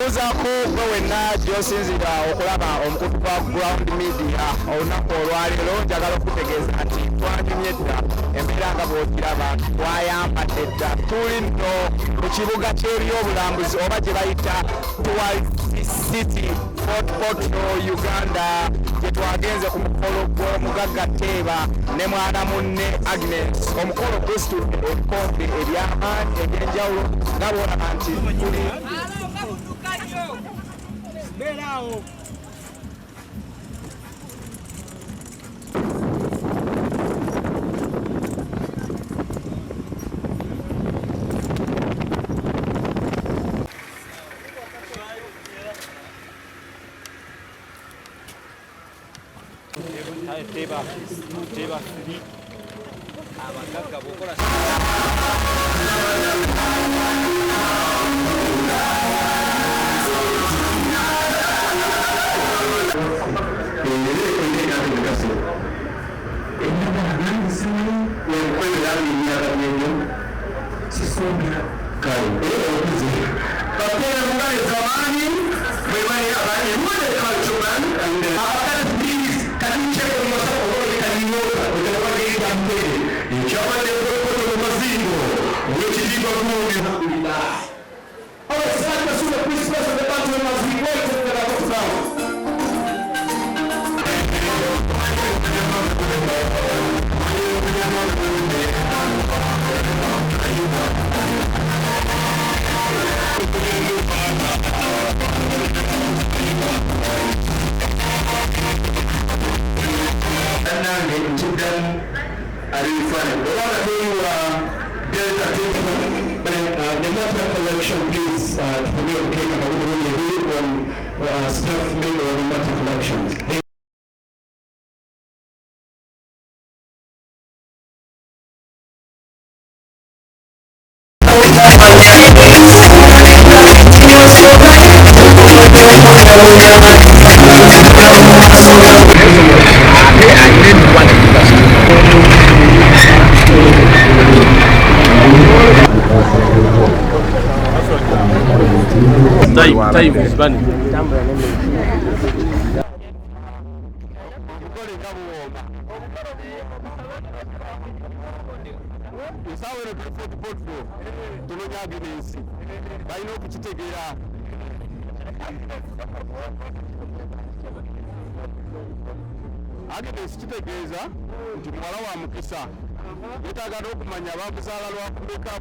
Nkubuuzaako gwe wenna gy'osinziira okulaba omukutu gwa Ground Media olunaku olwaleero njagala okutegeeza nti twanyumye dda embeera nga bw'ogiraba twayambadde dda tuli nno mu kibuga ky'ebyobulambuzi oba gye bayita Tourist City Fort Portal Uganda gye twagenze ku mukolo gw'omugagga Teeba ne mwana munne Agnes. Omukolo gusitudde ebikonde eby'amaanyi eby'enjawulo nga bw'olaba nti tuli Bannange nkiddamu ab'ebifaananyi oba nga toyiwa Delta 24 the Mata collection, please, tutumie obukeeka kabudulungi ebiri on staff member of the Mata collections. Time, time is money. Obugole nga buwooma. Essaawa eno tuli Fort Portal, tunoonya Agnes. Balina okukitegeera. Agnes kitegeeza nti muwala wa mukisa. Yeetaaga n'okumanya baamuzaala lwa kumeka.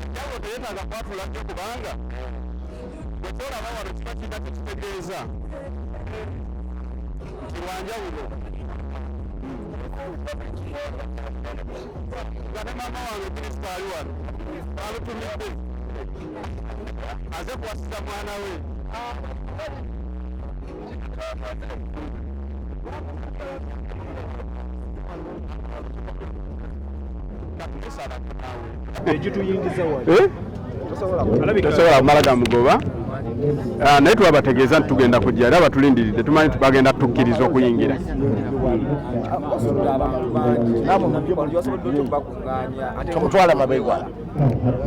Enjawulo teyeetaaga kwatula nnyo kubanga bwe kyolaba wano kiba kirina kye kitegeeza nti lwanjawulo. Nga ne maama wange Kristo ali wano alutumidde aze kuwasiza mwana we. Eh? Tosobola kumala gamugoba. Ah, naye twabategeeza nti tugenda kujja era batulindiridde tumanyi nti bagenda tukkiriza okuyingira. Tomutwala mabegwa.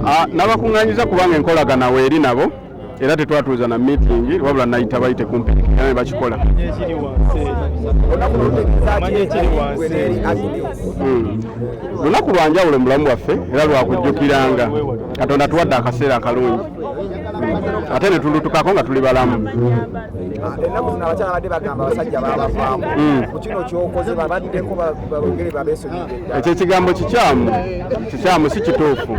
Ah, nabakuŋŋanyiza kubanga enkolagana weeri nabo era tetwatuuza na meeting wabula nayita bayite kumpi era ne bakikola. Lunaku lwa njawulo mu bulamu bwaffe era lwakujjukiranga. Katonda atuwadde akaseera akalungi ate ne tulutukako nga tuli balamu. Ennaku zino abakyala badde bagamba abasajja babavaamu. Ku kino kyokoze babaddeko babongere babeesonyiwe ddala. Ekyo ekigambo kikyamu, kikyamu si kituufu.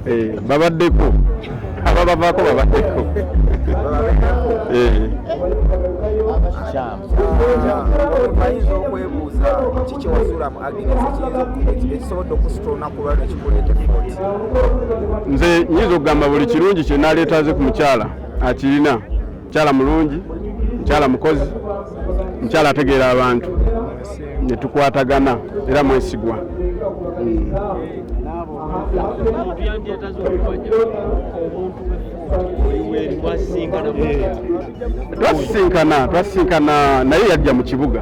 Eh, babaddeko ababavaako babaddeko. Eh. Omuntu ayinza okwebuuza ki kye wasuula mu Agnes ekiyinza ekisobodde okusitula olunaku lwaliro ekikuleeta Fort. Nze nyinza okugamba buli kirungi kye naleetaze ku mukyala akirina. Mukyala mulungi, mukyala mukozi, mukyala ategeera abantu ne tukwatagana era mwesigwa. Twasisinkana, twasisinkana naye yajja mu kibuga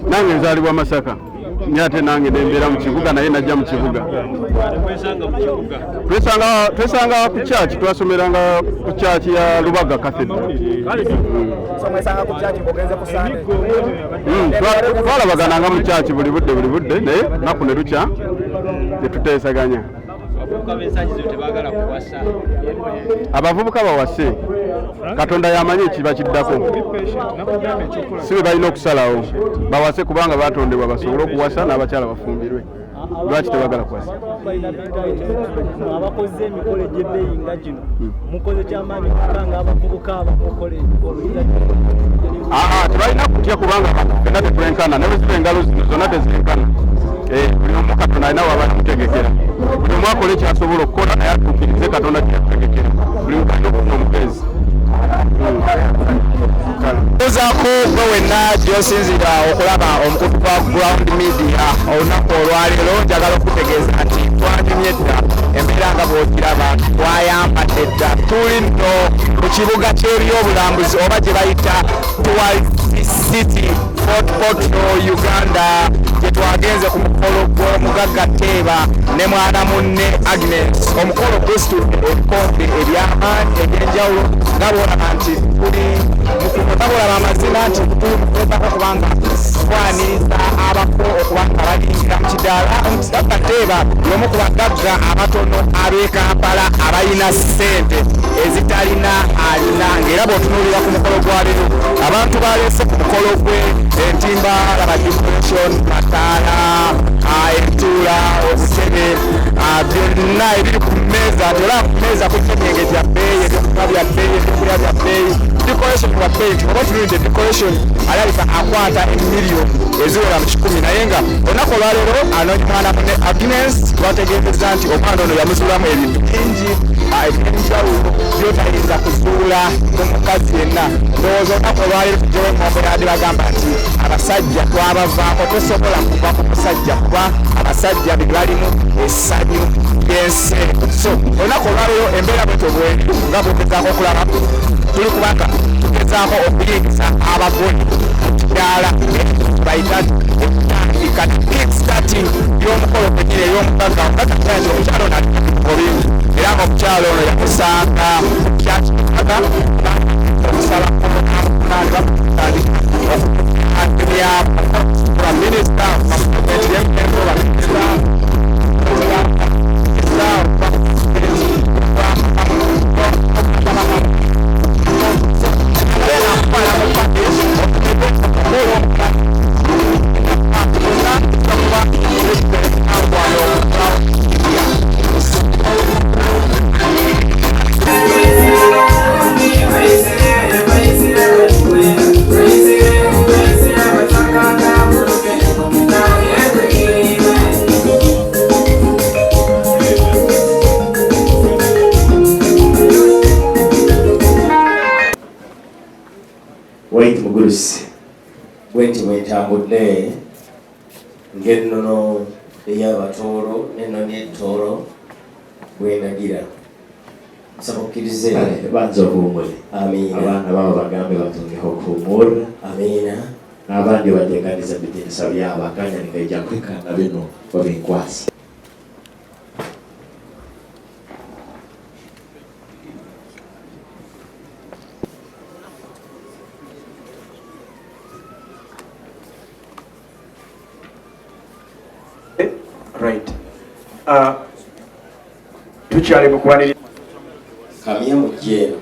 nange nzaalibwa Masaka. Naye ate nange nembeera mu kibuga, naye najja mu kibuga. Twesanga ku church, twasomeranga ku church ya Lubaga Cathedral. So mwesanga ku church ng'ogenze ku Sunday? Twalabagananga mu church buli budde buli budde, naye naku ne lukya ne tuteesaganya. Abavubuka bawase, Katonda yamanyi ekiba kiddako, si be balina okusalawo. Bawase kubanga batondebwa basobole okuwasa, n'abakyala bafumbirwe. Lwaki tebagala kuwasa? Abakoze emikolo egy'ebbeeyi nga gino, mukoze kyamaanyi kubanga abavubuka abamukola emikolo. Tebalina kutya kubanga fenna tetwenkana, ne bwe ziba engalo zino zonna tezenkana. Buli omu Katonda alina waba amutegekera. Buli omu akole kyasobola okukola, naye atuukirize Katonda kyeyategekera. Buli muntu alina okufuna omupeezi. Ozaako gwe wenna gy'osinziira okulaba omukutu gwa Ground Media olunaku olwaleero, njagala okutegeeza nti twanyumye dda. Embeera nga bw'ogiraba, twayambadde dda. Tuli nno mu kibuga ky'ebyobulambuzi oba gye bayita Tourist City, Fort Portal, Uganda, gye twagenze ku mukolo gw'omugagga Teeba ne mwana munne Agnes. Omukolo gusitudde ebikompe eby'amaanyi ebyenjawulo, nga bwolaba nti tuli nga bwolaba amazina nti tuli mukugezaako kubanga twaniriza abako okuba nga bayingira mu kidaala. Omugagga Teeba y'omu ku bagagga abatono ab'e Kampala abalina ssente ezitalina alina, ng'era bw'otunuulira ku mukolo gwa leero, abantu baleese ku mukolo gwe entimba, laba decoration, mataala, entuula, obutebe, byonna ebiri ku mmeeza. Nti olaba ku mmeeza kuliko emyenge gya bbeeyi, ebyokunywa bya bbeeyi, ebyokulya bya bbeeyi, decoration bwa bbeeyi. Nti oba otunuulidde decoration, alabika akwata emiliyoni eziwera mu 100. Naye nga olunaku olwaleero anoonya mwana munne Agnes, twategeezezza nti omwana ono yamuzuulamu ebintu bingi ebyenjawulo byotayinza kuzuula mu mukazi yenna. Ndowooza olunaku olwaleero tugyewo engombo yadde bagamba nti abasajja twabavaako. Tosobola kuva ku musajja kuba abasajja be balimu essanyu ly'ensi. So olunaku olwaleero embeera bwetyo bweri, nga bwogezaako okulaba, tuli kubanga tugezaako okuyingiza abagole mu kidaala, bayita okutandika kickstarting y'omukolo gwenyini ey'omugagga. Omugagga nti omukyalo ono ali bingi, era nga omukyalo ono yamusanga kyakikaga okusaba minisita yemmengo, Wait, mugurusi bwenti bwentambudde ng'ennono ey'Abatooro n'ennono y'Ettooro bwendagira. Nsaba okkirize. Banza ohuumule. Amiina. Abaana babo bagambe batungeho okuhumura. Amiina. N'abandi bateekaniza bitinisa byabo, akanya nikaija kuhika na bino babinkwasa. Right. Tukyali mu kuwanirira. Kamya mujje eno.